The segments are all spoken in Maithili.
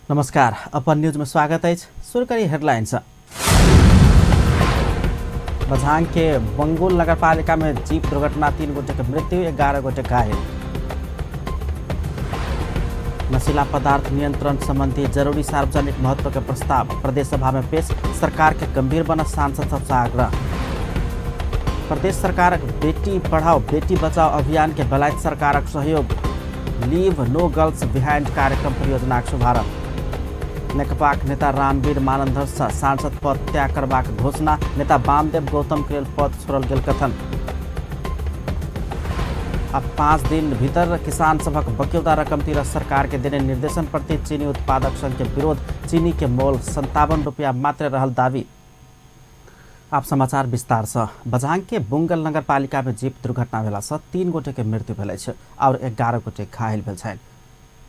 नमस्कार, अपन न्यूज में स्वागत है। शुरू करी हेडलाइन से। बझांग के बंगुल नगरपालिका में जीप दुर्घटना, 3 गोटे के मृत्यु, 11 गोटे घायल। नशीला पदार्थ नियंत्रण संबंधी जरूरी सार्वजनिक महत्व के प्रस्ताव प्रदेश सभा में पेश, सरकार के गंभीर बन सांसद सबसे आग्रह। प्रदेश सरकार बेटी पढ़ाओ बेटी बचाओ अभियान के बेलायत सरकारक सहयोग, लीव नो गर्ल्स बिहाइंड कार्यक्रम परियोजना के शुभारंभ। नेकपाक नेता रामवीर मानन्धर सांसद पद त्याग करबाक घोषणा, नेता वामदेव गौतम के लेल पद छोड़ल गेल कथन। अब 5 दिन भीतर किसान सभक बक्यौदा रकम तिर सरकार के देने निर्देशन प्रति चीनी उत्पादक संघ के विरोध, चीनी के मोल 57 रुपया मात्र रहल दावी। आप समाचार विस्तार से। बझांग के बुंगल नगरपालिका में जीप दुर्घटना भेला से 3 गोटे के मृत्यु भेल अछि और 11 गोटे घायल भेल छनि।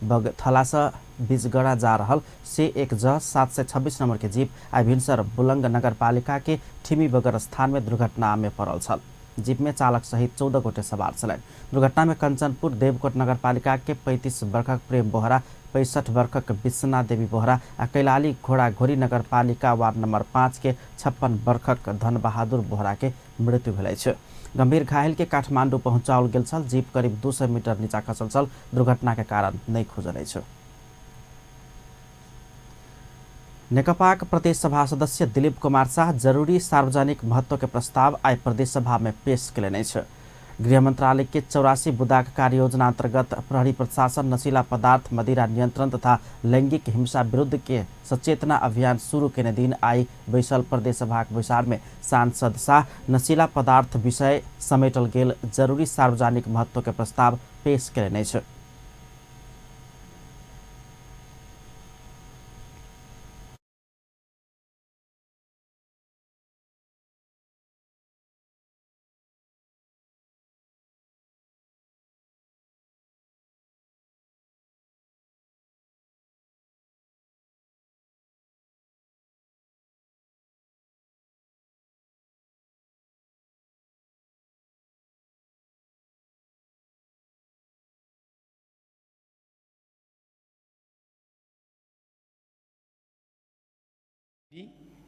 बगथला से बिजगढ़ा जा रहल से 1 ज 726 नंबर के जीप आइ भिनसर बुलंग नगरपालिका के ठिमी बगर स्थान में दुर्घटना में पड़ल छल। जीप में चालक सहित 14 गोटे सवार छलनि। दुर्घटना में कंचनपुर देवकोट नगरपालिका के 35 वर्षक प्रेम बोहरा, 65 वर्षक बिसना देवी बोहरा आ कैलाली घोड़ाघोड़ी नगरपालिका वार्ड नंबर 5 के 56 वर्षक धनबहादुर बोहरा के मृत्यु भेल अछि। गंभीर घायल के काठमांडू पहुंचाओल गेल छल। जीप करीब 200 मीटर नीचा खसल छल। दुर्घटना के कारण नहि खुजल अछि। नेकपाक प्रदेश सभा सदस्य दिलीप कुमार शाह जरूरी सार्वजनिक महत्व के प्रस्ताव आइ प्रदेश सभा में पेश कयलनि अछि। गृह मंत्रालय के 84 बुदाक कार्ययोजना अंतर्गत प्रहरी प्रशासन नशीला पदार्थ मदिरा नियंत्रण तथा लैंगिक हिंसा विरुद्ध के सचेतना अभियान शुरू केने दिन आइ बैसल प्रदेश सभाक बैसार में सांसद शाह नशीला पदार्थ विषय समेटल गेल जरूरी सार्वजनिक महत्व के प्रस्ताव पेश कयलनि अछि।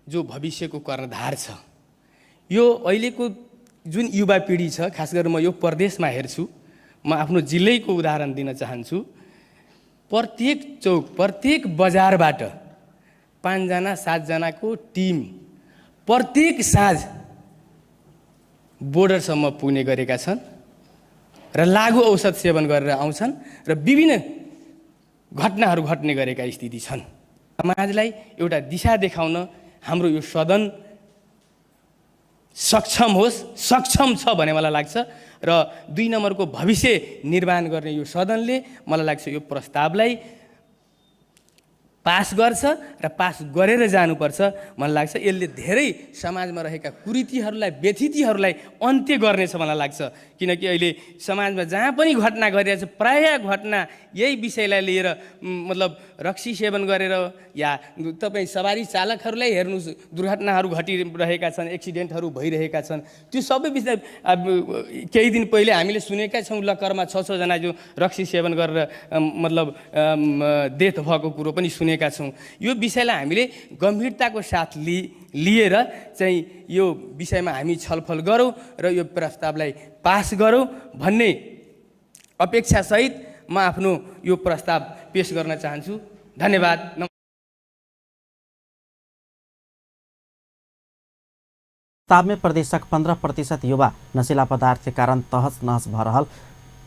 जो भविष्यको कर्णधार छ, यो अहिलेको जुन युवा पिँढी छ, खास गरेर म यो प्रदेशमा हेर्छु, म आफ्नो जिल्लैको उदाहरण दिन चाहन्छु। प्रत्येक चौक प्रत्येक बजारबाट 5 जना 7 जनाको टिम प्रत्येक साँझ बोर्डरसम्म पुग्ने गरेका छन् र लागु औषध सेवन गरेर आउँछन् र विभिन्न घटनाहरू घट्ने गरेका स्थिति छन्। समाजलाई एउटा दिशा देखाउन हाम्रो यो सदन सक्षम होस्, सक्षम छ भन्ने मलाई लाग्छ र 2 नम्बरको भविष्य निर्माण गर्ने यो सदनले मलाई लाग्छ यो प्रस्तावलाई पास गर्छ र पास गरेर जानुपर्छ। मलाई लाग्छ यसले धेरै समाजमा रहेका कुरीतिहरूलाई, व्यथितिहरूलाई अन्त्य गर्नेछ मलाई लाग्छ। किनकि अहिले समाजमा जहाँ पनि घटना गरिरहेछ, प्रायः घटना यही विषयलाई लिएर, मतलब रक्सी सेवन गरेर या तपाईँ सवारी चालकहरूलाई हेर्नुहोस्, दुर्घटनाहरू घटिरहेका छन्, एक्सिडेन्टहरू भइरहेका छन्। त्यो सबै विषय अब केही दिन पहिले हामीले सुनेका छौँ, लक्करमा 6-6 जना जो रक्सी सेवन गरेर मतलब डेथ भएको कुरो पनि सुनेका छौँ। यो विषयलाई हामीले गम्भीरताको साथ लिएर चाहिँ यो विषयमा हामी छलफल गरौँ र यो प्रस्तावलाई पास गरौँ भन्ने अपेक्षासहित म आफ्नो यो प्रस्ताव पेश गर्न चाहन्छु। धन्यवाद। प्रस्ताव में प्रदेशक 15% युवा नशीला पदार्थ के कारण तहस नहस भ रहल,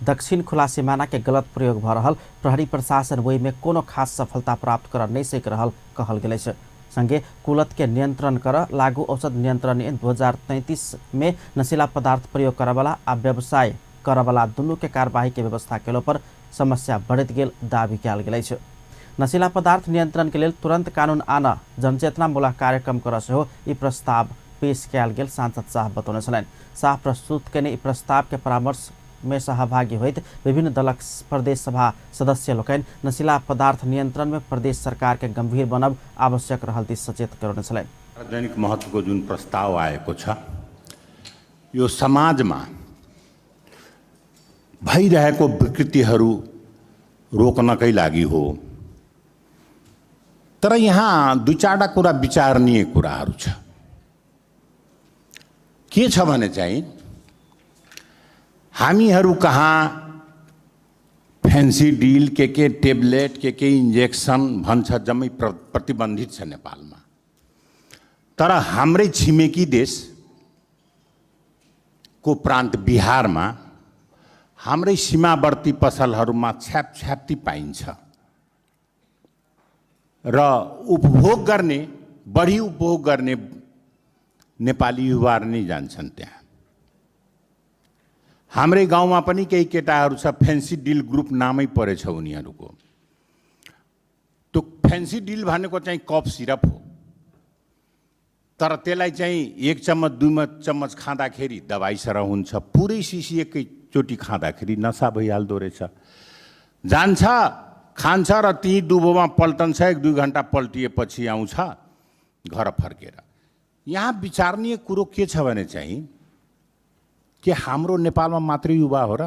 दक्षिण खुला सीमाना के गलत प्रयोग भ रहल, प्रहरी प्रशासन ओहि में कोनो खास सफलता प्राप्त कर नहीं सक रहल कहल गेल अछि। संगे कुलत के नियंत्रण कर लागू औषध नियंत्रण ऐन 2033 में नशीला पदार्थ प्रयोग करवाला आ व्यवसाय करवाला दुनू के कार्यवाही के व्यवस्था केलो पर समस्या बढ़ैत गेल दावी कयल गेल अछि। नशीला पदार्थ नियंत्रण के लेल तुरंत कानून आन जनचेतनामूलक कार्यक्रम कर सेहो ई प्रस्ताव पेश कयल गेल सांसद शाह बतौने छलनि। शाह प्रस्तुत केने ई प्रस्ताव के परामर्श में सहभागी होइत विभिन्न दलक प्रदेश सभा सदस्य लोकनि नशीला पदार्थ नियंत्रण में प्रदेश सरकार के गंभीर बनब आवश्यक रहल दिस सचेत करौने छलनि। सार्वजनिक महत्वको जुन प्रस्ताव आएको छ, यो समाजमा भइरहेको विकृतिहरू रोक्नकै लागि हो। तर यहाँ दुई चारवटा कुरा विचारणीय कुराहरू छ। के छ भने चाहिँ हामीहरू कहाँ फेन्सी डिल के टेब्लेट के इन्जेक्सन भन्छ जम्मै प्रतिबन्धित छ नेपालमा। तर हाम्रै छिमेकी देश को प्रान्त बिहारमा हाम्रै सीमावर्ती पसलहरूमा छ्याप छ्याप्ती पाइन्छ र उपभोग गर्ने, बढी उपभोग गर्ने नेपाली युवाहरू नै जान्छन् त्यहाँ। हाम्रै गाउँमा पनि केही केटाहरू छ, फेन्सी डिल ग्रुप नामै परेछ उनीहरूको। त्यो फेन्सी डिल भनेको चाहिँ कफ सिरप हो, तर त्यसलाई चाहिँ एक चम्मच दुई चम्मच खाँदाखेरि दबाई सरह हुन्छ, पुरै सिसी एकैचोटि खाँदाखेरि नसा भइहाल्दो रहेछ। जान्छ खान्छ र ती दुबोमा पल्टन्छ, एक दुई घन्टा पल्टिएपछि आउँछ घर फर्केर। यहाँ विचारणीय कुरो के छ भने चाहिँ के हाम्रो नेपालमा मात्रै युवा हो र?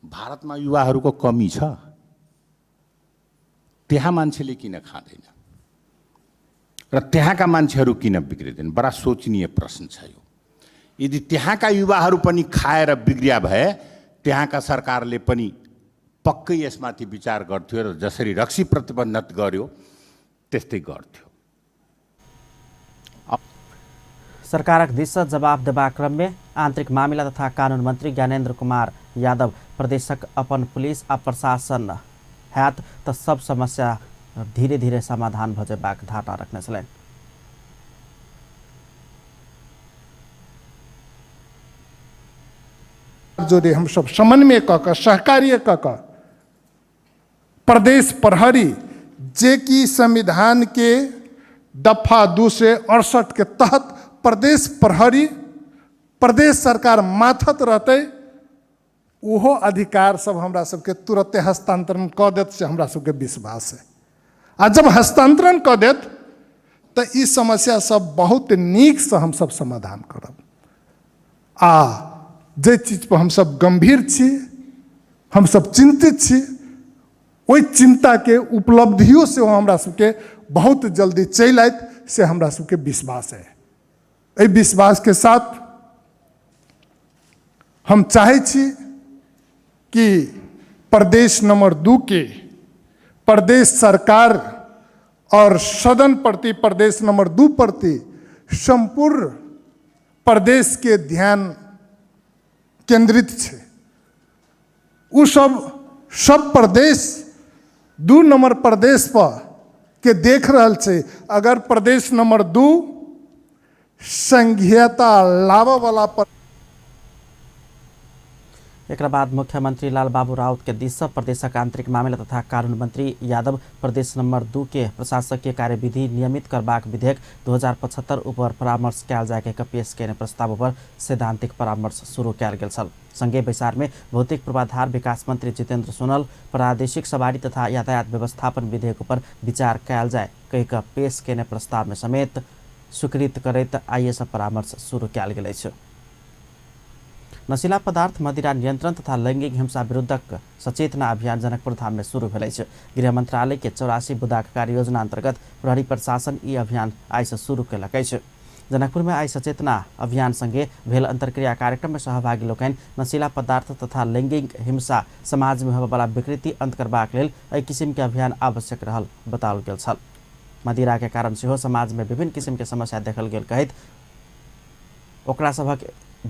भारतमा युवाहरूको कमी छ, त्यहाँ मान्छेले किन खाँदैन र त्यहाँका मान्छेहरू किन बिग्रिँदैन? बडा सोचनीय प्रश्न छ यो। यदि त्यहाँका युवाहरू पनि खाएर बिग्रिया भए त्यहाँका सरकारले पनि पक्कै यसमाथि विचार गर्थ्यो र जसरी रक्सी प्रतिबन्ध गर्यो त्यस्तै गर्थ्यो। सरकारक दिस जवाब देबाक क्रममे आंतरिक मामिला तथा कानून मंत्री ज्ञानेन्द्र कुमार यादव प्रदेशक अपन पुलिस आ प्रशासन हैत त सब समस्या धीरे धीरे समाधान भ जेबाक धारणा रखने छलनि। जोड़े हम सब समन्वय क क सहकार्य क क प्रदेश प्रहरी जे कि संविधान के दफा 268 के तहत प्रदेश प्रहरी प्रदेश सरकार माथत रहते, ओहो अधिकार सब हमरा सबके तुरंते हस्तांतरण क देत से हमरा सबके विश्वास है। आ जब हस्तांतरण क देत तो ई समस्या सब बहुत नीक से हम सब समाधान करब। आ जे चीज पर हम सब गंभीर छी, हम सब चिंतित छी, ओहि चिंता के उपलब्धियों से हमरा सबके बहुत जल्दी चलि आयत से हमरा सबके विश्वास है। एहि विश्वास के साथ हम चाहै छी कि प्रदेश नंबर 2 के प्रदेश सरकार और सदन प्रति प्रदेश नंबर 2 प्रति संपूर्ण प्रदेश के ध्यान केंद्रित छै। उ सब प्रदेश 2 नंबर प्रदेश पर के देख रहल छै। अगर प्रदेश नंबर 2 संघीयता लाबऽ वाला पर। एक बाद मुख्यमंत्री लालबाबू राउत के दिस प्रदेशक आंतरिक मामिला तथा कानून मंत्री यादव प्रदेश नंबर 2 के प्रशासकीय कार्यविधि नियमित करबाक विधेयक 2075 ऊपर परामर्श कयल जाय के पेश केने प्रस्ताव पर सैद्धांतिक परामर्श शुरू कयल गेल छल। संगे बैसार में भौतिक पूर्वाधार विकास मंत्री जितेंद्र सोनल प्रादेशिक सवारी तथा यातायात व्यवस्थापन विधेयक पर विचार कयल जाय कहि कऽ पेश केने प्रस्ताव में समेत स्वीकृत करैत आइएसँ परामर्श शुरू कयल गेल अछि। नशीला पदार्थ मदिरा नियंत्रण तथा लैंगिक हिंसा विरुद्धक सचेतना अभियान जनकपुर धाम में शुरू भेल अछि। गृह मंत्रालय के 84 बुदाक कार्ययोजना अंतर्गत प्रहरी प्रशासन ई अभियान आइ से शुरू कयलक अछि। जनकपुर में आइ सचेतना अभियान संगे भेल अंतर्क्रिया कार्यक्रम में सहभागी लोकनि नशीला पदार्थ तथा लैंगिक हिंसा समाज में होबयवला विकृति अंत करबाक लेल एहि किसिम के अभियान आवश्यक रहल बताओल गेल छल। मदिरा के कारण सेहो समाज में विभिन्न किसिम के समस्या देखल गेल कहैत ओकरा सभक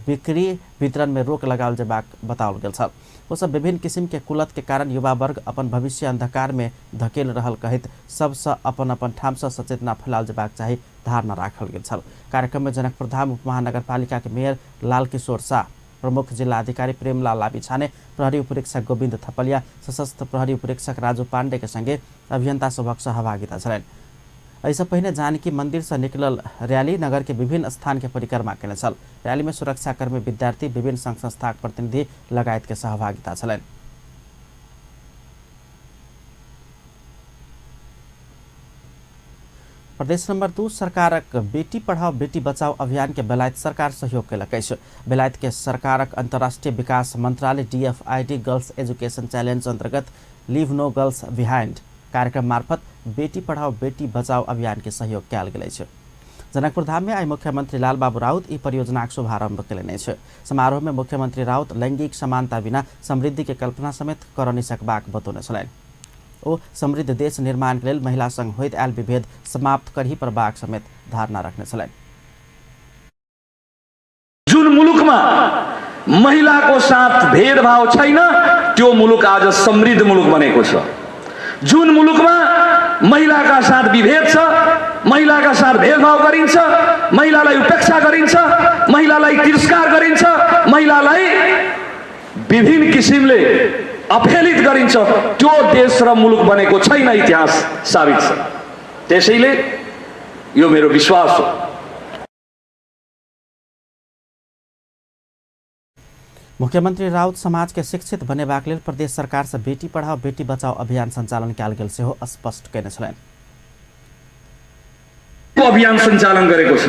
बिक्री वितरण में रोक लगाओल जेबाक बताओल गेल छल। ओ सब विभिन्न किसिम के कुलत के कारण युवा वर्ग अपन भविष्य अंधकार में धकेल रहल कहैत सबसँ अपन अपन ठामसँ सचेतना फैलाओल जेबाक चाही धारणा राखल गेल छल। कार्यक्रम में जनकपुर धाम उपमहानगरपालिका के मेयर लालकिशोर शाह, प्रमुख जिला अधिकारी प्रेमलाल लामिछाने, प्रहरी उपरीक्षक गोविन्द थपलिया, सशस्त्र प्रहरी उपरीक्षक राजू पांडे के संगे अभियंता सभक सहभागिता छलनि। एहिसँ पहिने जानकी मंदिर से निकलल रैली नगर के विभिन्न स्थान के परिक्रमा केने छल। रैली में सुरक्षाकर्मी, विद्यार्थी, विभिन्न संघ संस्थाक प्रतिनिधि लगायत के सहभागिता छलनि। प्रदेश नंबर 2 सरकारक बेटी पढ़ाओ बेटी बचाओ अभियान के बेलायत सरकार सहयोग केलक अछि। बेलायत के सरकारक अंतर्राष्ट्रीय विकास मंत्रालय डीएफआईडी गर्ल्स एजुकेशन चैलेंज अंतर्गत लीव नो गर्ल्स बिहाइंड कार्यक्रम मार्फत बेटी पढ़ाओ बेटी बचाओ अभियान के सहयोग कयल गेल अछि। जनकपुर धाम में आई मुख्यमंत्री लालबाबू राउत ई परियोजनाक शुभारंभ कयलनि अछि। समारोह में मुख्यमंत्री राउत लैंगिक समानता बिना समृद्धि के कल्पना समेत कर नहि सकबाक बतौने छलनि। ओ समृद्ध देश निर्माण के लेल महिला संग होइत आयल विभेद समाप्त करही पड़बाक समेत धारणा रखने छलनि। जुन मुलुकमा महिलाको साथ भेदभाव छैन त्यो मुलुक आज समृद्ध मुलुक बनेको छ। जुन मुलुकमा महिलाका साथ विभेद छ, महिलाका साथ भेदभाव गरिन्छ, महिलालाई उपेक्षा गरिन्छ, महिलालाई तिरस्कार गरिन्छ, महिलालाई विभिन्न किसिमले अपहेलित गरिन्छ, त्यो देश र मुलुक बनेको छैन, इतिहास साबित छ। त्यसैले यो मेरो विश्वास हो। मुख्यमंत्री राउत समाज के शिक्षित बनेबाक लेल प्रदेश सरकार से बेटी पढ़ाओ बेटी बचाओ अभियान संचालन कयल गेल सेहो स्पष्ट कयने छलनि। अभियान सञ्चालन गरेको छ।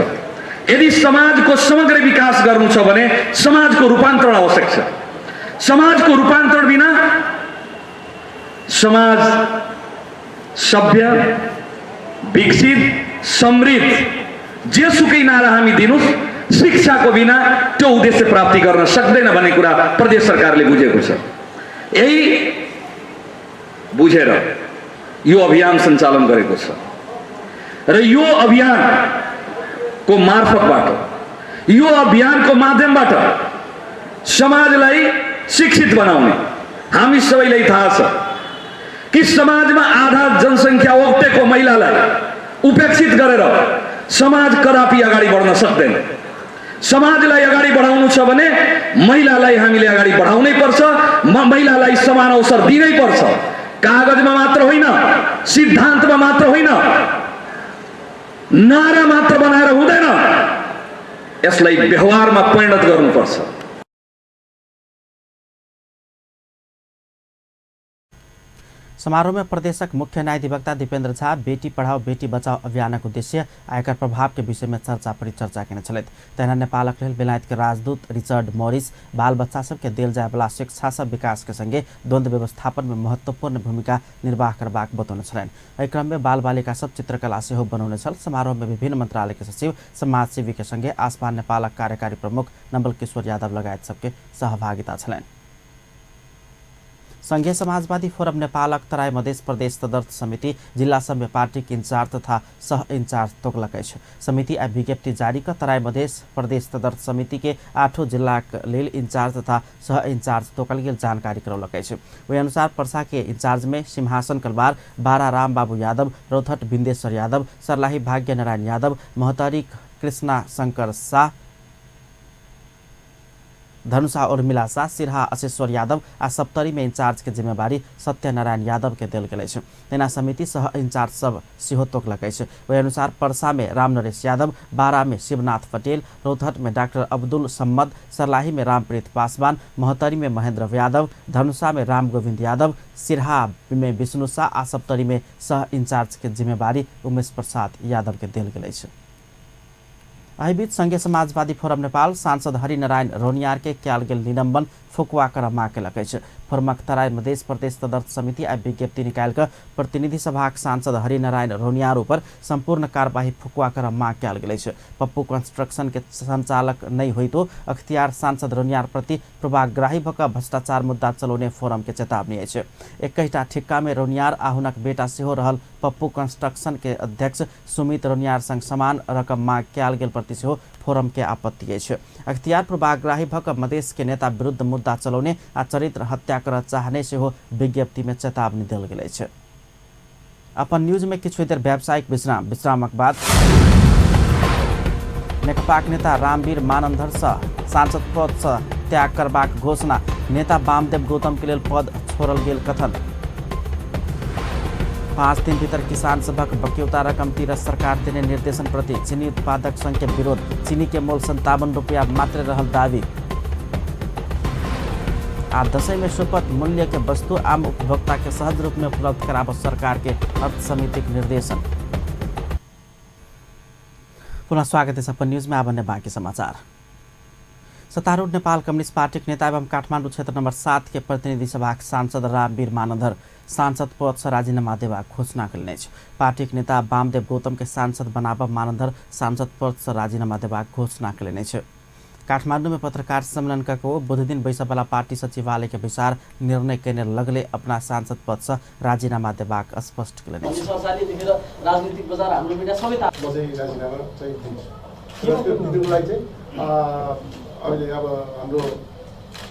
यदि समाजको समग्र विकास गर्नु छ भने समाजको रूपान्तरण आवश्यक छ। समाजको रूपान्तरण बिना समाज सभ्य, विकसित, समृद्ध जेसुकै नारा हामी दिनुस्, शिक्षाको बिना त्यो उद्देश्य प्राप्ति गर्न सक्दैन भन्ने कुरा प्रदेश सरकारले बुझेको छ। यही बुझेर यो अभियान सञ्चालन गरेको छ र यो अभियानको मार्फतबाट, यो अभियानको माध्यमबाट समाजलाई शिक्षित बनाउने। हामी सबैलाई थाहा छ कि समाजमा आधा जनसङ्ख्या ओगटेको महिलालाई उपेक्षित गरेर समाज कदापि अगाडि बढ्न सक्दैन। समाजलाई अगाडि बढाउनु छ भने महिलालाई हामीले अगाडि बढाउनै पर्छ, महिलालाई समान अवसर दिनै पर्छ। कागजमा मात्र होइन, सिद्धान्तमा मात्र होइन, नारा मात्र बनाएर हुँदैन, यसलाई व्यवहारमा परिणत गर्नुपर्छ। समारोह में प्रदेशक मुख्य न्यायाधिवक्ता दीपेंद्र झा बेटी पढ़ाओ बेटी बचाओ अभियानक उद्देश्य आ एकर प्रभाव के विषय में चर्चा परिचर्चा केने छलथि। तहिना नेपालक लेल बेलायत के राजदूत रिचर्ड मॉरिस बाल बच्चा सबके देल जायवला शिक्षा सँ विकास के संगे द्वंद्व व्यवस्थापन में महत्वपूर्ण भूमिका निर्वाह करबाक बतौने छलनि। एहि क्रम में बाल बालिका सब चित्रकला सेहो बनौने छल। समारोह में विभिन्न मंत्रालय के सचिव, समाजसेवी के संगे आसपान नेपालक कार्यकारी प्रमुख नवल किशोर यादव लगायत सबके सहभागिता छलनि। संघीय समाजवादी फोरम नेपालक तराई मधेस प्रदेश तदर्थ समिति जिल्ला सभ्य पार्टीक इन्चार्ज तथा सह इन्चार्ज तोकलक अछि। समिति आ विज्ञप्ति जारी क तराई मधेस प्रदेश तदर्थ समिति के 8 जिल्लाक लेल इन्चार्ज तथा सह इन्चार्ज तोकल गेल जानकारी करौलक अछि। ओहि अनुसार पर्सा के इन्चार्ज में सिंहासन कलवार, बारा रामबाबू यादव, रौथट बिन्देश्वर यादव, सर्लाही भाग्य नारायण यादव, महतरी कृष्णा शंकर शाह, धनुषा उर्मिला शाह, सिरहा अशेश्वर यादव आ सप्तरी में इंचार्ज के जिम्मेवारी सत्यनारायण यादव के देल गेल अछि। तहिना समिति सह इंचार्ज सब सेहो तोकलक अछि। ओहि अनुसार परसा में रामनरेश यादव, बारा में शिवनाथ पटेल, रौतहट में डॉक्टर अब्दुल सम्मद, सर्लाही में रामप्रीत पासवान, महोत्तरी में महेंद्र यादव, धनुषा में रामगोविंद यादव, सिरहा में विष्णु शाह आ सप्तरी में सह इंचार्ज के जिम्मेवारी उमेश प्रसाद यादव के देल गेल अछि। एहि बीच संघीय समाजवादी फोरम नेपाल सांसद हरिनारायण रौनियार के कयल गेल निलंबन फुकुआ कर माग केलक अछि। फोरमक तराई मधेस प्रदेश तदर्थ समिति आ विज्ञप्ति निकालि कऽ प्रतिनिधि सभाक सांसद हरिनारायण रौनियार ऊपर संपूर्ण कार्यवाही फुकुआ कर माग कयल गेल अछि। पप्पू कंस्ट्रक्शन के संचालक नहि होइतो अख्तियार सांसद रौनियार प्रति पूर्वाग्राही भऽ कऽ भ्रष्टाचार मुद्दा चलौने फोरम के चेतावनी अछि। 21टा ठिक्का में रौनियार आ हुनक बेटा सेहो रहल पप्पू कंस्ट्रक्शन के अध्यक्ष सुमित रौनियार संग समान रकम माग कयल गेल प्रति सेहो फोरम के आपत्ति अछि। अख्तियार पूर्वाग्राही भऽ कऽ मधेस के नेता विरुद्ध मुद्दा चलौने आ चरित्र हत्या करऽ चाहने सेहो विज्ञप्ति में चेतावनी देल गेल अछि। अपन न्यूज में किछु देर व्यावसायिक विश्राम, विश्रामक बाद नेकपाक नेता रामवीर मानन्धर सँ सांसद पद सँ त्याग करबाक घोषणा, नेता वामदेव गौतम के लेल पद छोड़ल गेल कथन। 5 दिन भीतर किसान सभक बक्यौता रकम तिर सरकार देने निर्देशन प्रति चीनी उत्पादक संघ के विरोध, चीनी के मोल 57 रुपया मात्र रहल दावी। आ दशैं में सुपथ मूल्य के वस्तु आम उपभोक्ता के सहज रूप में उपलब्ध कराबऽ सरकार के अर्थ समितिक निर्देशन। पुनः स्वागत है अपन न्यूज में। आब बाकी समाचार। सत्तारूढ़ नेपाल कम्युनिस्ट पार्टीक नेता एवं काठमाडौँ क्षेत्र नंबर 7 के प्रतिनिधि सभाक सांसद रामवीर मानन्धर सांसद पद से राजीनामा देबाक घोषणा कयलनि अछि। पार्टीक नेता वामदेव गौतम के सांसद बनाबऽ मानन्धर सांसद पद से राजीनामा देबाक घोषणा कयलनि अछि। काठमांडू में पत्रकार सम्मेलन कऽ ओ बुधदिन बैसयवला पार्टी सचिवालय के बैसार निर्णय कयने लगले अपना सांसद पद से राजीनामा देबाक स्पष्ट कयलनि अछि। राजनीतिक बजार हाम्रो मिडिया सबै म चाहिँ राजीनामा चाहिँ दिन्छु र त्यो दिनुको लागि चाहिँ अहिले अब हाम्रो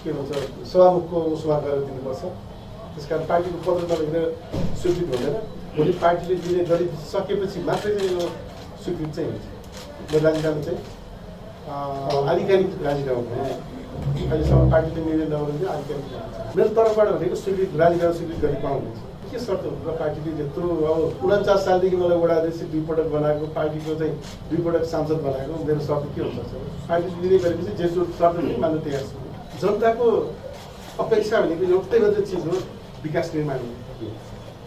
के भन्छ सभामुखको उसमा गएर दिनुपर्छ। त्यसकारण पार्टीको पत्र नलेखेर स्वीकृत हुँदैन। भोलि पार्टीले दिने गरिसकेपछि मात्रै चाहिँ यो स्वीकृत चाहिँ हुन्छ। मेरो राजीनामा चाहिँ आधिकारिक राजीनामा भयो। अहिलेसम्म पार्टीले निर्णय नगर्नु चाहिँ आधिकारिक हुन्छ। मेरो तर्फबाट भनेको स्वीकृत राजीनामा स्वीकृत गरी पाउनुहुन्छ। के शर्त हुन्छ पार्टीले त्यत्रो अब 49 सालदेखि मलाई वडा अध्यक्ष 2 पटक बनाएको, पार्टीको चाहिँ 2 पटक सांसद बनाएको, मेरो शर्त के हुन्छ? पार्टीले निर्णय गरेपछि जे शर्त पनि मान्न तयार छु। जनताको अपेक्षा भनेको एउटै मात्रै चिज हो, विकास निर्माण हो।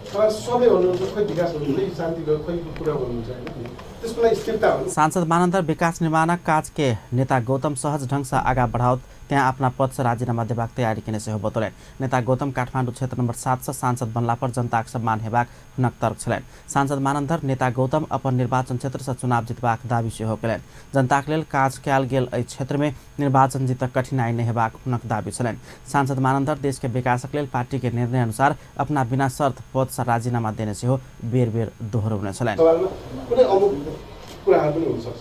तर सबै भन्नुहुन्छ खोइ विकास भन्नुहुन्छ, शान्ति खोइ कुरा भन्नुहुन्छ होइन, त्यसको लागि स्थिरता हो। सांसद मानन्धर विकास निर्माणक काज के नेता गौतम सहज ढंग से आगा बढ़ाओत त्यहाँ अपना पद से राजीनामा देबाक तैयारी केने सेहो बतौलनि। नेता गौतम काठमाडौँ क्षेत्र नंबर 7 से सांसद बनला पर जनताक सम्मान हेबाक हुनक तर्क छलनि। सांसद मानन्धर नेता गौतम अपन निर्वाचन क्षेत्र से चुनाव जितबाक दावी सेहो कयलनि। जनताक लेल काज कयल गेल एहि क्षेत्र में निर्वाचन जीतक कठिनाई नहि हेबाक हुनक दावी छलनि। सांसद मानन्धर देश के विकासक लेल पार्टी के निर्णय अनुसार अपना बिना शर्त पद से राजीनामा देने सेहो बेर बेर दोहोरौने छलनि। कुनै अमुक कुराहरू पनि हुनसक्छ,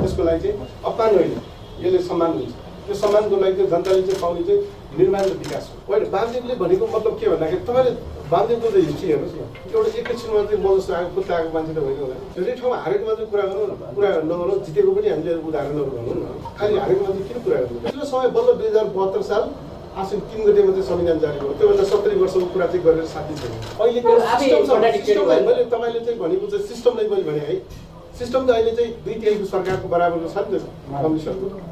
त्यसको लागि चाहिँ अपमान होइन, यसले सम्मान हुन्छ। त्यो सम्मानको लागि चाहिँ जनताले चाहिँ पाउने चाहिँ निर्माण र विकास हो। होइन, वामदेवले भनेको मतलब के भन्दाखेरि तपाईँले वामदेवको चाहिँ हिस्ट्री हेर्नुहोस् न, एउटा एकैछिनमा चाहिँ म जस्तो आएको कुत्ता आएको मान्छे त होइन होला। धेरै ठाउँमा हारेको मात्रै कुरा गरौँ न, कुरा नगरौँ, जितेको पनि हामीले उदाहरणहरू भनौँ न, खालि हारेको मात्रै किन कुरा गर्नु? पछिल्लो समय बल्ल 2072 साल आश्विन 3 गते मात्रै संविधान जारी भयो, त्योभन्दा 70 वर्षको कुरा चाहिँ गरेर साथी छैन। अहिलेको सिस्टमलाई मैले तपाईँले चाहिँ भनेको चाहिँ सिस्टमलाई मैले भने है, सिस्टम त अहिले चाहिँ 2/3 सरकारको बराबरको छ नि त कम्युनिस्टहरूको।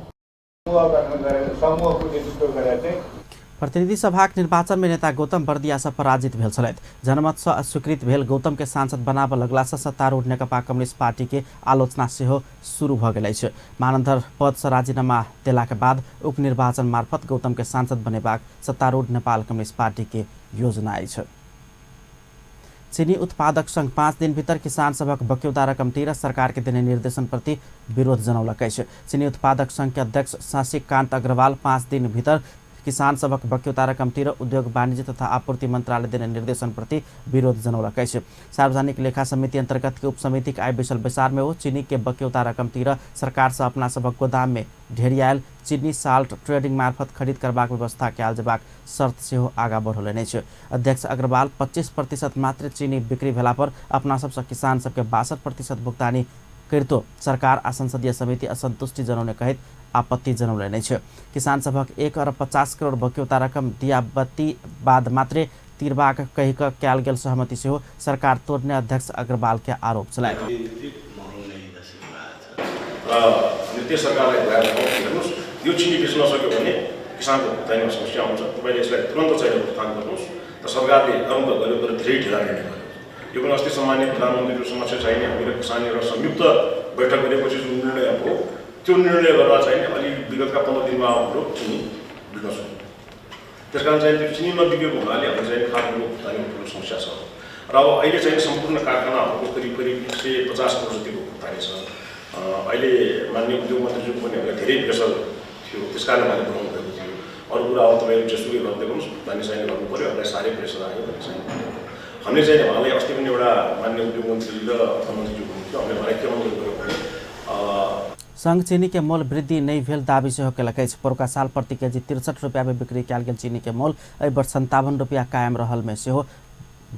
प्रतिनिधि सभाक निर्वाचन में नेता गौतम बर्दिया से पराजित भेल छलथि। जनमत से अस्वीकृत भेल गौतम के सांसद बनाबऽ लगला से सत्तारूढ़ नेकपा कम्युनिस्ट पार्टी के आलोचना सेहो शुरू भऽ गेल अछि। मानन्धर पद से राजीनामा देलाक बाद उपनिर्वाचन मार्फत गौतम के सांसद बनेबाक सत्तारूढ़ नेपाल कम्युनिस्ट पार्टी के योजना अछि। चीनी उत्पादक संघ 5 दिन भीतर किसान सभक बक्यौता रकम तिर सरकार के देने निर्देशन प्रति विरोध जनौलक अछि। चीनी उत्पादक संघ के अध्यक्ष शशिकांत अग्रवाल 5 दिन भीतर किसान सभक बक्यौता रकम तिर उद्योग वाणिज्य तथा आपूर्ति मंत्रालय देने निर्देशन प्रति विरोध जनौलक अछि। सार्वजनिक लेखा समिति अंतर्गत के उपसमिति के आइ बैसल बैसार में ओ चीनी के बक्यौता रकम तिर सरकार से अपना सभक गोदाम में ढेरियायल चीनी साल्ट ट्रेडिंग मार्फत खरीद करबाक व्यवस्था कयल जेबाक शर्त सेहो आगा बढ़ौलनि अछि। अध्यक्ष अग्रवाल 25% मात्र चीनी बिक्री भेला पर अपना सबसँ किसान सबके 62% भुगतानी करितो सरकार आ संसदीय समिति असंतुष्टि जनौने कहैत आपत्ति जनौलनि अछि। किसान सभक 1 अरब 50 करोड़ बक्यौता रकम दियाबती बाद मात्रे तिरबाक कहि कऽ कयल गेल सहमति सेहो सरकार तोड़ने अध्यक्ष अग्रवाल के आरोप छलनि। र सरकारलाई हेर्नुहोस्, यो चिनी बेच्न नसक्यो भने किसानको भुक्तानीमा समस्या आउँछ, तपाईँले यसलाई तुरन्त चाहिँ भुक्तान गर्नुहोस्। र सरकारले गर्नु त गर्यो, तर धेरै ढिला निर्णय गर्यो। यो पनि अस्ति सम्माननीय प्रधानमन्त्रीको समक्ष चाहिने हामी र किसान एउटा संयुक्त बैठक गरेपछि जुन निर्णय हो त्यो निर्णय गर्दा चाहिँ अलि विगतका 15 दिनमा हाम्रो चिनी बिक्न सक्यो। त्यस कारण चाहिँ त्यो चिनी नबिकेको हुनाले हाम्रो चाहिँ खाद्यान्नको भुक्तानीमा ठुलो समस्या छ। र अब अहिले चाहिँ सम्पूर्ण कारखानाहरूको करिब करिब 150 करोड जतिको भुक्तानी छ। अहिले माननीय उद्योग मन्त्रीज्यूको पनि हामीलाई धेरै प्रेसर थियो, त्यस कारण उहाँले बोलाउनु भएको थियो। अरू कुरा अब तपाईँहरू जेसुकै गर्दै गर्नुहोस्, भुक्तानी चाहिने गर्नु पऱ्यो, हामीलाई साह्रै प्रेसर आयो भन्ने चाहिँ हामीले चाहिँ उहाँलाई अस्ति पनि एउटा माननीय उद्योग मन्त्री र अर्थमन्त्रीज्यू हुनुहुन्थ्यो, हामीले उहाँलाई के अनुरोध गऱ्यौँ भने संघ चीनी के मोल वृद्धि नहि भेल दावी सेहो केलक अछि। परुका साल प्रति केजी 63 रुपया में बिक्री कयल गेल चीनी के मोल एहि वर्ष 57 रुपया कायम रहल में सेहो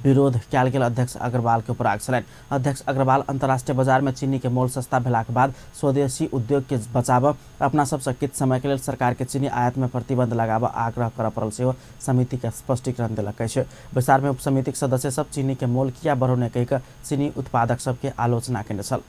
विरोध कयल गेल अध्यक्ष अग्रवाल के उपराग छलनि। अध्यक्ष अग्रवाल अंतर्राष्ट्रीय बाजार में चीनी के मोल सस्ता भेलाक बाद स्वदेशी उद्योग के बचाबऽ अपना सबसँ किछु समय के लेल सरकार के चीनी आयात में प्रतिबंध लगाबऽ आग्रह करऽ पड़ल सेहो समिति के स्पष्टीकरण देलक अछि। बैसार में उपसमितिक सदस्य सब चीनी के मोल किया बढ़ौने कहि कऽ चीनी उत्पादक सबके आलोचना केने छल।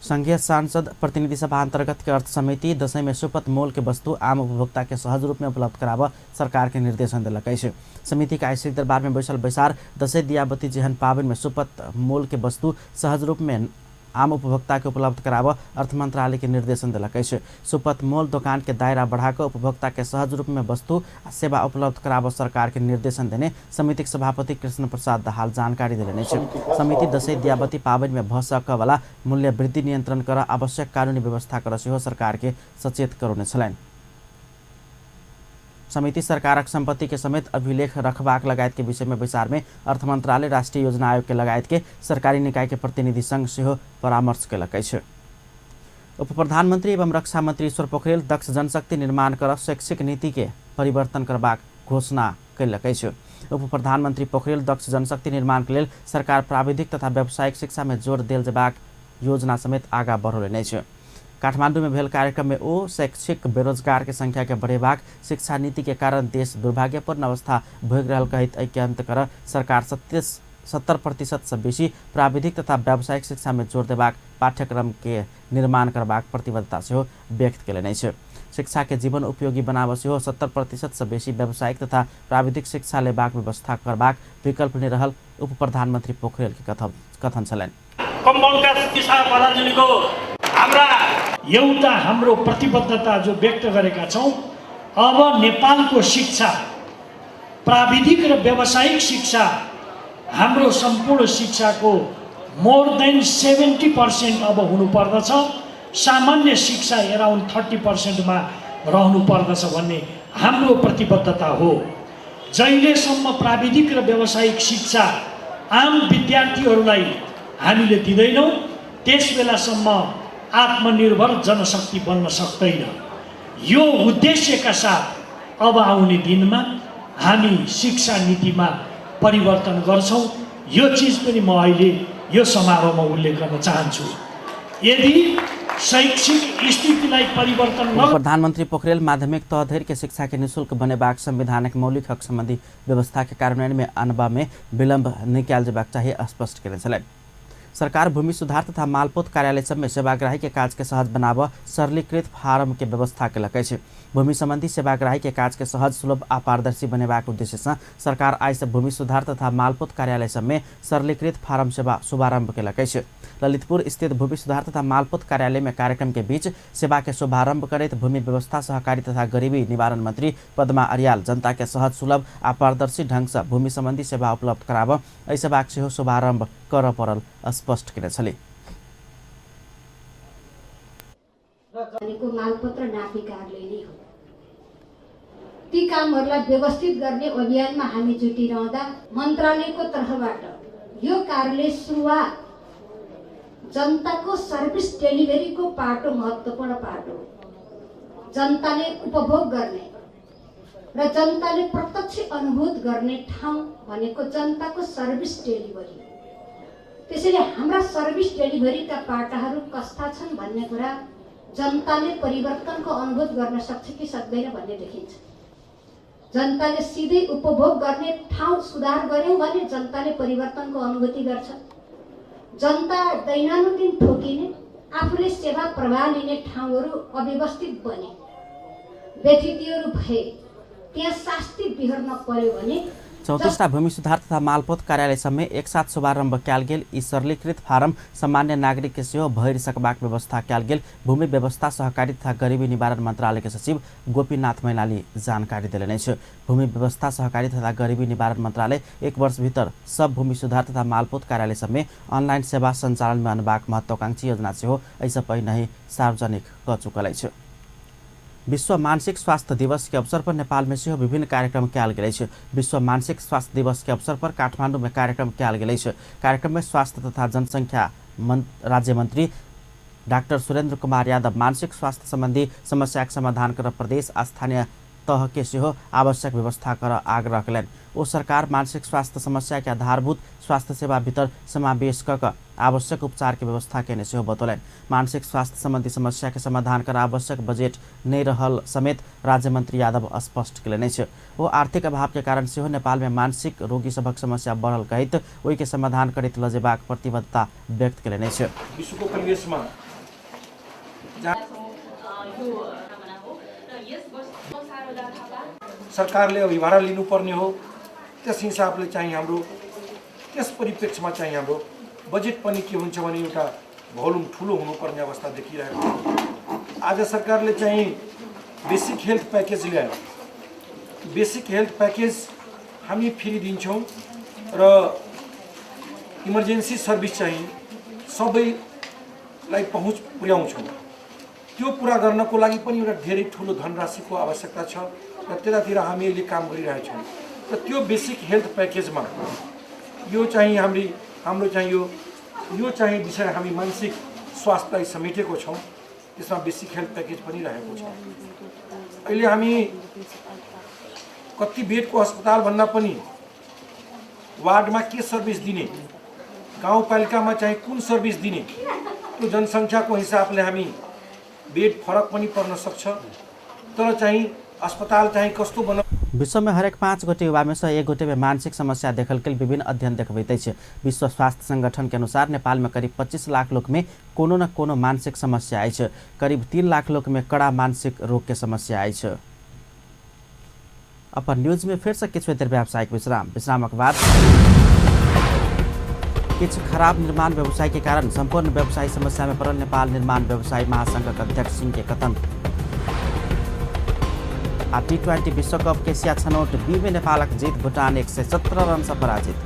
संघीय सांसद प्रतिनिधि सभा अंतर्गत के अर्थ समिति दशैं में सुपथ मोल के वस्तु आम उपभोक्ता के सहज रूप में उपलब्ध कराबऽ सरकार के निर्देशन देलक अछि। समिति के आइ दरबार में बैसल बैसार दशैं दियाबती जेहन पाबनि में सुपथ मोल के वस्तु सहज रूप में आम उपभोक्ता के उपलब्ध कराब अर्थ मंत्रालय के निर्देशन देलक अछि। सुपथ मोल दोकान के दायरा बढ़ाकर उपभोक्ता के सहज रूप में वस्तु आ सेवा उपलब्ध कराब सरकार के निर्देशन देने समितिक सभापति कृष्ण प्रसाद दाहाल जानकारी देलनि अछि। समिति दशैं दियाबती पाबनि में भ सकऽ वाला मूल्य वृद्धि नियंत्रण कर आवश्यक कानूनी व्यवस्था कर सेहो सरकार के सचेत करौने छलनि। समिति सरकारक संपत्ति के समेत अभिलेख रखबाक लगायत के विषय में बैसार में अर्थ मंत्रालय, राष्ट्रीय योजना आयोग के लगायत के सरकारी निकाय के प्रतिनिधि संघ सेहो परामर्श केलक अछि। उप प्रधानमंत्री एवं रक्षा मंत्री ईश्वर पोखरेल दक्ष जनशक्ति निर्माण कर शैक्षिक नीति के परिवर्तन करबाक घोषणा कयलक अछि। उप प्रधानमंत्री पोखरेल दक्ष जनशक्ति निर्माण के लेल सरकार प्राविधिक तथा व्यावसायिक शिक्षा में जोर देल जेबाक योजना समेत आगा बढ़ौलनि अछि। काठमांडू में भेल कार्यक्रम में ओ शैक्षिक बेरोजगार के संख्या के बढ़ेबाक शिक्षा नीति के कारण देश दुर्भाग्यपूर्ण अवस्था भोगि रहल कहैत एहि के अंत कर सरकार 70% से बेसी प्राविधिक तथा व्यावसायिक शिक्षा में जोर देबाक पाठ्यक्रम के निर्माण करबाक प्रतिबद्धता सेहो व्यक्त कयलनि अछि। शिक्षा के जीवन उपयोगी बनाबऽ सेहो 70% से बेसी व्यावसायिक तथा प्राविधिक शिक्षा लेबाक व्यवस्था करबाक विकल्प नहि रहल उप प्रधानमंत्री पोखरेल के कथन छलनि। हाम्रा एउटा हाम्रो प्रतिबद्धता जो व्यक्त गरेका छौँ, अब नेपालको शिक्षा प्राविधिक र व्यावसायिक शिक्षा हाम्रो सम्पूर्ण शिक्षाको मोर देन 70% अब हुनुपर्दछ। सामान्य शिक्षा एराउन्ड 30%मा रहनुपर्दछ भन्ने हाम्रो प्रतिबद्धता हो। जहिलेसम्म प्राविधिक र व्यावसायिक शिक्षा आम विद्यार्थीहरूलाई हामीले दिँदैनौँ त्यस बेलासम्म आत्मनिर्भर जनशक्ति बन्न सक्दैन। यो उद्देश्यका साथ अब आउने दिनमा हामी शिक्षा नीतिमा परिवर्तन गर्छौँ। यो चिज पनि म अहिले यो समारोहमा उल्लेख गर्न चाहन्छु। यदि शैक्षिक स्थितिलाई परिवर्तन प्रधानमंत्री पोखरेल माध्यमिक तह धरि के शिक्षा के निःशुल्क बनेबाक संवैधानिक मौलिक हक संबंधी व्यवस्था के कार्यान्वयन में आनबा में विलंब नहि कयल जेबाक चाही स्पष्ट कयने छलनि। सरकार भूमि सुधार तथा मालपोत कार्यालय सब में सेवाग्राही के काज के सहज बनाबऽ सरलीकृत फार्म के व्यवस्था केलक अछि। भूमि संबंधी सेवाग्राही के काज के सहज, सुलभ आ पारदर्शी बनेबाक उद्देश्य से सरकार आइ से भूमि सुधार तथा मालपोत कार्यालय सब में सरलीकृत फार्म सेवा शुभारंभ केलक अछि। ललितपुर स्थित भूमि सुधार तथा मालपोत कार्यालय में कार्यक्रम के बीच सेवा के शुभारंभ करैत भूमि व्यवस्था, सहकारी तथा गरीबी निवारण मंत्री पद्मा अर्याल जनता के सहज, सुलभ आ पारदर्शी ढंग से भूमि संबंधी सेवा उपलब्ध कराबऽ एहि सेवाक सेहो शुभारंभ करऽ पड़ल स्पष्ट केने छली। मालपत्र नापी कार्यालय नै हो। ती कामहरूलाई व्यवस्थित गर्ने अभियानमा हामी जुटिरहँदा मन्त्रालयको तर्फबाट यो कार्यालय सुरुवात जनताको सर्भिस डेलिभरीको पाटो, महत्त्वपूर्ण पाटो, जनताले उपभोग गर्ने र जनताले प्रत्यक्ष अनुभूत गर्ने ठाउँ भनेको जनताको सर्भिस डेलिभरी। त्यसैले हाम्रा सर्भिस डेलिभरीका पाटाहरू कस्ता छन् भन्ने कुरा जनताले परिवर्तनको अनुभूत गर्न सक्छ कि सक्दैन भन्ने देखिन्छ। जनताले सिधै उपभोग गर्ने ठाउँ सुधार गर्यौँ भने जनताले परिवर्तनको अनुभूति गर्छ। जनता दैनानुदिन ठोकिने, आफूले सेवा प्रवाह लिने ठाउँहरू अव्यवस्थित बने, व्यथितिहरू भए त्यहाँ शास्ति बिहोर्न पर्यो भने 34टा भूमि सुधार तथा मालपोत कार्यालय समेत एकसाथ शुभारंभ कयल गेल ई सरलीकृत फारम सामान्य नागरिक के सेहो भरि सकबाक व्यवस्था कयल गेल भूमि व्यवस्था, सहकारी तथा गरीबी निवारण मंत्रालय के सचिव गोपीनाथ मैनाली जानकारी देलनि अछि। भूमि व्यवस्था, सहकारी तथा गरीबी निवारण मंत्रालय एक वर्ष भीतर सब भूमि सुधार तथा मालपोत कार्यालय सभमे ऑनलाइन सेवा संचालन में अनबाक महत्वाकांक्षी योजना सेहो एहिसँ पहिनहि सार्वजनिक कऽ चुकल अछि। विश्व मानसिक स्वास्थ्य दिवस के अवसर पर नेपाल में सेहो विभिन्न कार्यक्रम कयल गेल अछि। विश्व मानसिक स्वास्थ्य दिवस के अवसर पर काठमांडू में कार्यक्रम कयल गेल अछि। कार्यक्रम में स्वास्थ्य तथा जनसंख्या राज्य मंत्री डाक्टर सुरेंद्र कुमार यादव मानसिक स्वास्थ्य संबंधी समस्या के समाधान कर प्रदेश आ स्थानीय तह के सेहो आवश्यक व्यवस्था कर आग्रह कयलनि। ओ सरकार मानसिक स्वास्थ्य समस्या के आधारभूत स्वास्थ्य सेवा भीतर समावेश क आवश्यक उपचार के व्यवस्था केने सेहो बतौलनि। मानसिक स्वास्थ्य संबंधी समस्या के समाधान कर आवश्यक बजट नहि रहल समेत राज्य मंत्री यादव स्पष्ट कयलनि अछि। ओ आर्थिक अभाव के कारण सेहो नेपाल में मानसिक रोगी सभक समस्या बढ़ल कहैत ओहि के समाधान करैत लऽ जेबाक प्रतिबद्धता व्यक्त कयलनि अछि। विश्वको परिवेशमा सरकारले अभिभार लिनुपर्ने हो, त्यस हिसाबले चाहिँ हाम्रो त्यस परिप्रेक्ष्यमा चाहिँ हाम्रो बजेट पनि के हुन्छ भने एउटा भोल्युम ठुलो हुनुपर्ने अवस्था देखिरहेको छ। आज सरकारले चाहिँ बेसिक हेल्थ प्याकेज ल्यायो। बेसिक हेल्थ प्याकेज हामी फ्री दिन्छौँ र इमर्जेन्सी सर्भिस चाहिँ सबैलाई पहुँच पुर्याउँछौँ। त्यो पुरा गर्नको लागि पनि एउटा धेरै ठुलो धनराशिको आवश्यकता छ र त्यतातिर हामी अहिले काम गरिरहेछौँ। र त्यो बेसिक हेल्थ प्याकेजमा यो चाहिँ हाम्रो चाहिँ यो चाहिँ विषय हामी मानसिक स्वास्थ्यलाई समेटेको छौँ, त्यसमा बेसिक हेल्थ प्याकेज पनि रहेको छ। अहिले हामी कति बेडको अस्पताल भन्दा पनि वार्डमा के सर्भिस दिने, गाउँपालिकामा चाहिँ कुन सर्भिस दिने, त्यो जनसङ्ख्याको हिसाबले हामी बेड फरक पनि पर्न सक्छ, तर चाहिँ अस्पताल चाहिँ कस्तो बना। विश्व में हरेक 5 गोटे युवा में से 1 गोटे में मानसिक समस्या देखल गेल विभिन्न अध्ययन देखबैत अछि। विश्व स्वास्थ्य संगठन के अनुसार नेपाल में करीब 25 लाख लोक में कोनो न कोनो मानसिक समस्या अछि। करीब 3 लाख लोक में कड़ा मानसिक रोग के समस्या अछि। अपन न्यूज में फिर से किछु देर व्यावसायिक विश्राम। विश्रामक बाद किछु खराब निर्माण व्यवसाय के कारण संपूर्ण व्यवसायी समस्या में पड़ल नेपाल निर्माण व्यवसायी महासंघक अध्यक्ष सिंह के कथन। आ T20 विश्वकप के एशिया छनौट बी में नेपालक जीत, भूटान 117 रन से पराजित।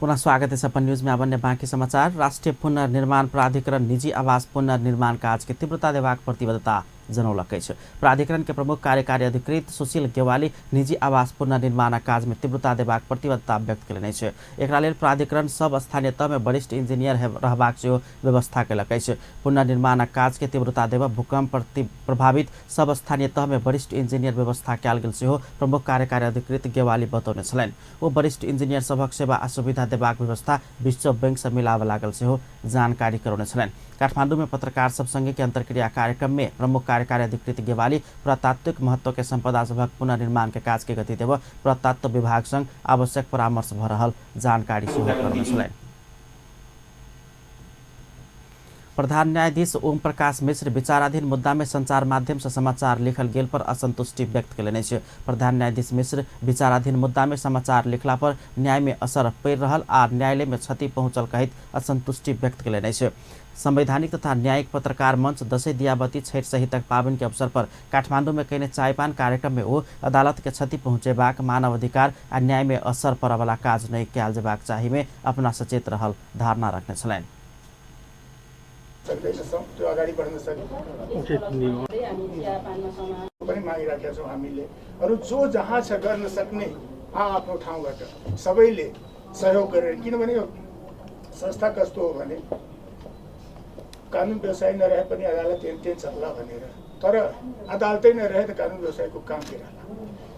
पुनः स्वागत है अपन न्यूज में। अब अन्य बाकी समाचार। राष्ट्रीय पुनर्निर्माण प्राधिकरण निजी आवास पुनर्निर्माण काज के तीव्रता देबाक प्रतिबद्धता जनौलक अछि। प्राधिकरण के प्रमुख कार्यकारी अधिकृत सुशील गेवाली निजी आवास पुनर्निर्माण काज में तीव्रता देबाक प्रतिबद्धता व्यक्त कयलनि अछि। एकरा लेल प्राधिकरण सब स्थानीय तह में वरिष्ठ इंजीनियर रहबाक सेहो व्यवस्था कयलक अछि। पुनर्निर्माण काज के तीव्रता देब भूकंप प्रति प्रभावित सब स्थानीय तह में वरिष्ठ इंजीनियर व्यवस्था कयल गेल सेहो प्रमुख कार्यकारी अधिकृत गेवाली बतौने छलनि। ओ वरिष्ठ इंजीनियर सभक सेवा आ सुविधा देबाक व्यवस्था विश्व बैंक से मिलाबऽ लागल सेहो जानकारी करौने छलनि। काठमांडू में पत्रकार सब संगे के अंतर्क्रिया कार्यक्रम में प्रमुख कार्यकारी अधिकृत गेवाली पुरातात्विक महत्व के संपदा सभक पुनर्निर्माण के काज के गति देब पुरातत्व विभाग संग आवश्यक परामर्श भ रहल जानकारी सेहो करौने छलनि। प्रधान न्यायाधीश ओम प्रकाश मिश्र विचाराधीन मुद्दा में संचार माध्यम से समाचार लिखल गेल पर असंतुष्टि व्यक्त कयलनि अछि। प्रधान न्यायाधीश मिश्र विचाराधीन मुद्दा में समाचार लिखला पर न्याय में असर पड़ि रहल आ न्यायालय में क्षति पहुंचल कहैत असंतुष्टि व्यक्त कयलनि अछि। संवैधानिक तथा न्यायिक पत्रकार मंच दशैं दियाबती छठि सहितक पाबनि के अवसर पर काठमांडू में कयने चायपान कार्यक्रम में ओ अदालत के क्षति पहुंचेबाक, मानवाधिकार आ न्याय में असर पड़यवला काज नहि कयल जेबाक चाही में अपना सचेत रहल धारणा रखने छलनि। त्यो अगाडि बढ्न सक्ने पनि मागिराखेका छौँ हामीले। अरू जो जहाँ छ गर्न सक्ने आफ्नो ठाउँबाट सबैले सहयोग गरेर, किनभने यो संस्था कस्तो हो भने कानुन व्यवसाय नरहे पनि अदालत एनतेन चल्ला भनेर, तर अदालतै नरहे त कानुन व्यवसायको काम के रहला।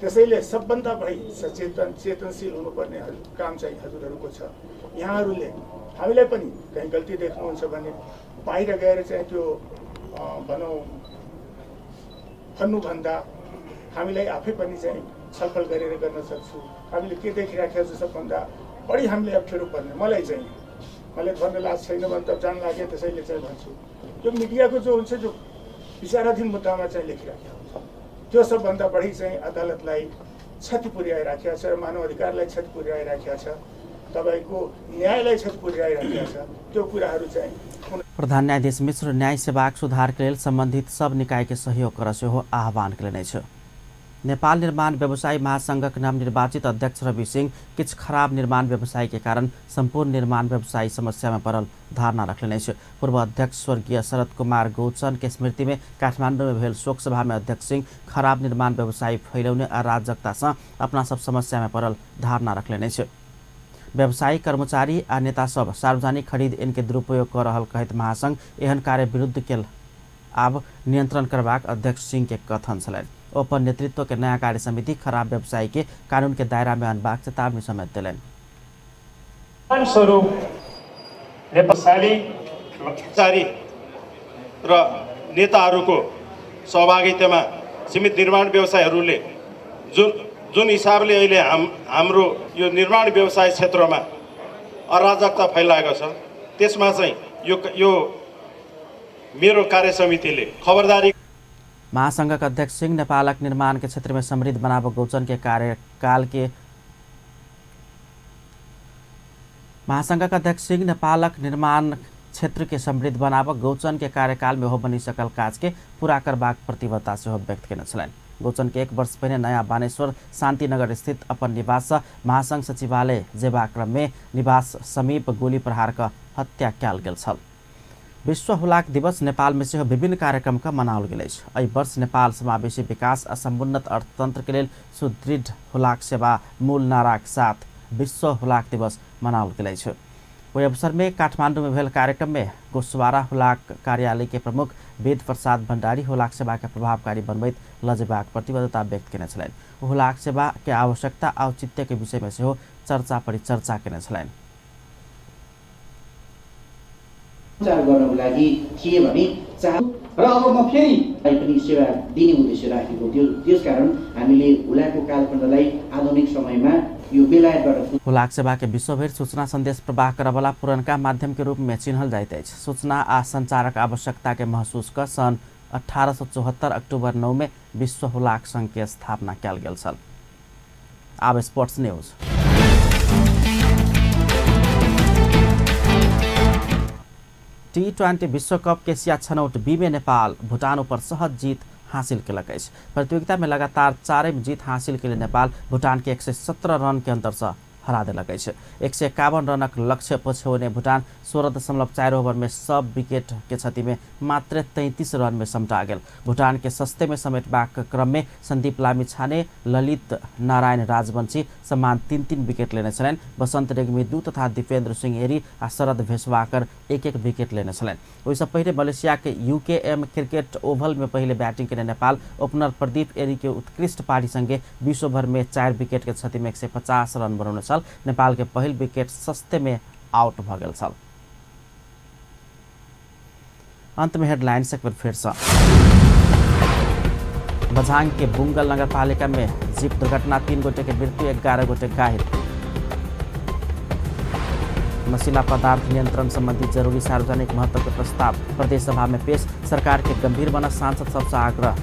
त्यसैले सबभन्दा बढी सचेतन चेतनशील हुनुपर्ने काम चाहिँ हजुरहरूको छ। यहाँहरूले हामीलाई पनि कहीँ गल्ती देख्नुहुन्छ भने बाहिर गएर चाहिँ त्यो भनौँ भन्नुभन्दा हामीलाई आफै पनि चाहिँ छलफल गरेर गर्न सक्छु। हामीले के देखिराखेको छ सबभन्दा बढी हामीले अप्ठ्यारो पर्ने, मलाई चाहिँ मलाई भन्न लाज छैन भने त जान लाग्यो, त्यसैले चाहिँ भन्छु यो मिडियाको जो हुन्छ जो विचाराधीन मुद्दामा चाहिँ लेखिराखेको हुन्छ त्यो सबभन्दा बढी चाहिँ अदालतलाई क्षति पुर्याइराखेको छ र मानव अधिकारलाई क्षति पुर्याइराखेको छ, तपाईको न्यायलाई क्षति पुर्याइराखेको छ। त्यो कुराहरू चाहिँ प्रधान न्यायाधीश मिश्र न्याय सेवाक सुधार के लेल सम्बन्धित सब निकाय के सहयोग कर सेहो आह्वान कयलनि अछि। नेपाल निर्माण व्यवसायी महासंघक नवनिर्वाचित अध्यक्ष रवि सिंह किछु खराब निर्माण व्यवसाय के कारण संपूर्ण निर्माण व्यवसायी समस्या में पड़ल धारणा रखलनि अछि। पूर्व अध्यक्ष स्वर्गीय शरद कुमार गौचन के स्मृति में काठमांडू में भेल शोक सभा में अध्यक्ष सिंह खराब निर्माण व्यवसायी फैलौने अराजकता से अपना सब समस्या में पड़ल धारणा रखलनि अछि। व्यवसायी कर्मचारी आ नेता सब सार्वजनिक खरीद इनके दुरुपयोग कर रहल कहैत महासंघ एहन कार्य विरुद्ध के आब नियंत्रण करबाक अध्यक्ष सिंह के कथन छलनि। ओ अपन नेतृत्व के नया कार्य समिति खराब व्यवसायी के कानून के दायरा में अनबाक चेतावनी समेत देलनि। स्वरूप नेपाली कर्मचारी र नेताहरूको सहभागितामा सीमित निर्माण व्यवसायीहरूले जुन जुन हिसाबले अहिले हाम्रो यो निर्माण व्यवसाय क्षेत्रमा अराजकता फैलाएको छ त्यसमा चाहिँ यो यो मेरो कार्य समितिले खबरदारी। महासंघक अध्यक्ष सिंह नेपालक निर्माण के क्षेत्र में समृद्ध बनाब गौचन के कार्यकाल के महासंघक अध्यक्ष सिंह नेपालक निर्माण क्षेत्र के समृद्ध बनाबऽ गौचन के कार्यकाल में हो बनी सकल काज के पूरा करबाक प्रतिबद्धता सेहो व्यक्त केने छलनि। गौचन के 1 वर्ष पहिने नयाँ बानेश्वर शान्तिनगर स्थित अपन निवास महासंघ सचिवालय जेबाक क्रम में निवास समीप गोली प्रहार क हत्या कयल गेल छल। विश्व हुलाक दिवस नेपाल में सेहो विभिन्न कार्यक्रम क मनाओल गेल अछि। एहि वर्ष नेपाल समावेशी विकास आ समुन्नत अर्थतंत्र के लेल सुदृढ़ हुलाक सेवा मूल नाराक साथ विश्व हुलाक दिवस मनाओल गेल अछि। ओहि अवसर में काठमांडू में भेल कार्यक्रम में गोस्वारा हुलाक कार्यालय के प्रमुख वेद प्रसाद भंडारी हुलाक सेवा के प्रभावकारी बनबैत लऽ जेबाक प्रतिबद्धता व्यक्त केने छलनि। हुलाक सेवा के आवश्यकता आ औचित्य के विषय में सेहो चर्चा परिचर्चा केने छलनि। गर्नको लागि थिए भने र अब म फेरि पनि सेवा दिने उद्देश्य राखेको थियो, त्यसकारण हामीले हुलाकको कालखण्डलाई आधुनिक समयमा यो बेलायतबाट हुलाक सेवा के विश्वभरि सूचना संदेश प्रवाह करवला पुरनका माध्यम के रूप में चिन्हल जाइत अछि। सूचना आ संचारक आवश्यकता के महसूस क सन् 1874 अक्टूबर 9 में विश्व हुलाक संघ के स्थापना कयल गेल छल। आब स्पोर्ट्स न्यूज। T20 विश्व कप के एशिया छनौट बी में नेपाल भूटान ऊपर सहज जीत हासिल केलक अछि। प्रतियोगिता में लगातार 4 जीत हासिल के लिए नेपाल भूटान के 117 रन के अंतर से हरा देलक अछि। 151 रनक लक्ष्य पछ्यौने भूटान 16.4 ओभर में सब विकेट के क्षति में मात्र 33 रन में समटा गेल। भूटान के सस्ते में समेटबाक क्रम में संदीप लामिछाने, ललित नारायण राजवंशी समान 3-3 विकेट लेने छलनि। बसंत रेग्मी 2 तथा दीपेंद्र सिंह एरी आ शरद भेसवाकर 1-1 विकेट लेने छलनि। ओहिसँ पहिले मलेशिया के यूकेएम क्रिकेट ओवल में पहिले बैटिंग केने नेपाल ओपनर प्रदीप एरी के उत्कृष्ट पारी संगे 20 ओभर में 4 विकेट के क्षति में 150 रन बनौने छल। नेपाल के पहिल विकेट सस्ते में आउट भ गेल छल। अंत में हेडलाइंस एक बेर फेर से। बझांग के बुंगल नगरपालिका में जीप दुर्घटना, 3 गोटे के मृत्यु, 11 गोटे घायल। नशीला पदार्थ नियंत्रण संबंधी जरूरी सार्वजनिक महत्व के प्रस्ताव प्रदेश सभा में पेश, सरकार के गंभीर बना सांसद सबसे आग्रह।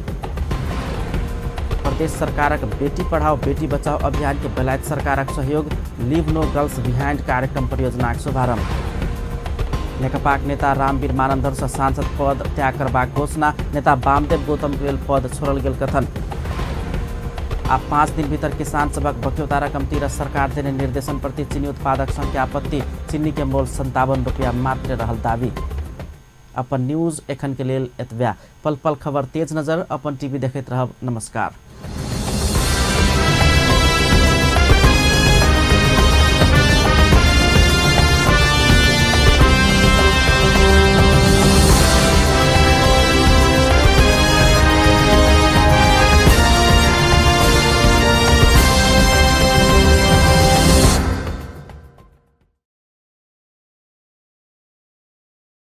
प्रदेश सरकारक बेटी पढ़ाओ बेटी बचाओ अभियान के बेलायत सरकारक सहयोग, लीव नो गर्ल्स बिहाइंड कार्यक्रम परियोजनाक शुभारंभ। नेकपाक नेता रामवीर मानन्धर से सांसद पद त्याग करबाक घोषणा, नेता वामदेव गौतम के लेल पद छोड़ल गेल कथन। आ 5 दिन भीतर किसान सभक बक्यौता रकम तिर सरकार देने निर्देशन प्रति चीनी उत्पादक संघ के आपत्ति, चीनी के मोल 57 रुपया मात्र रहल दावी। अपन न्यूज एखन के लेल एतबे। पल पल खबर तेज नजर अपन टीवी देखैत रहब। नमस्कार।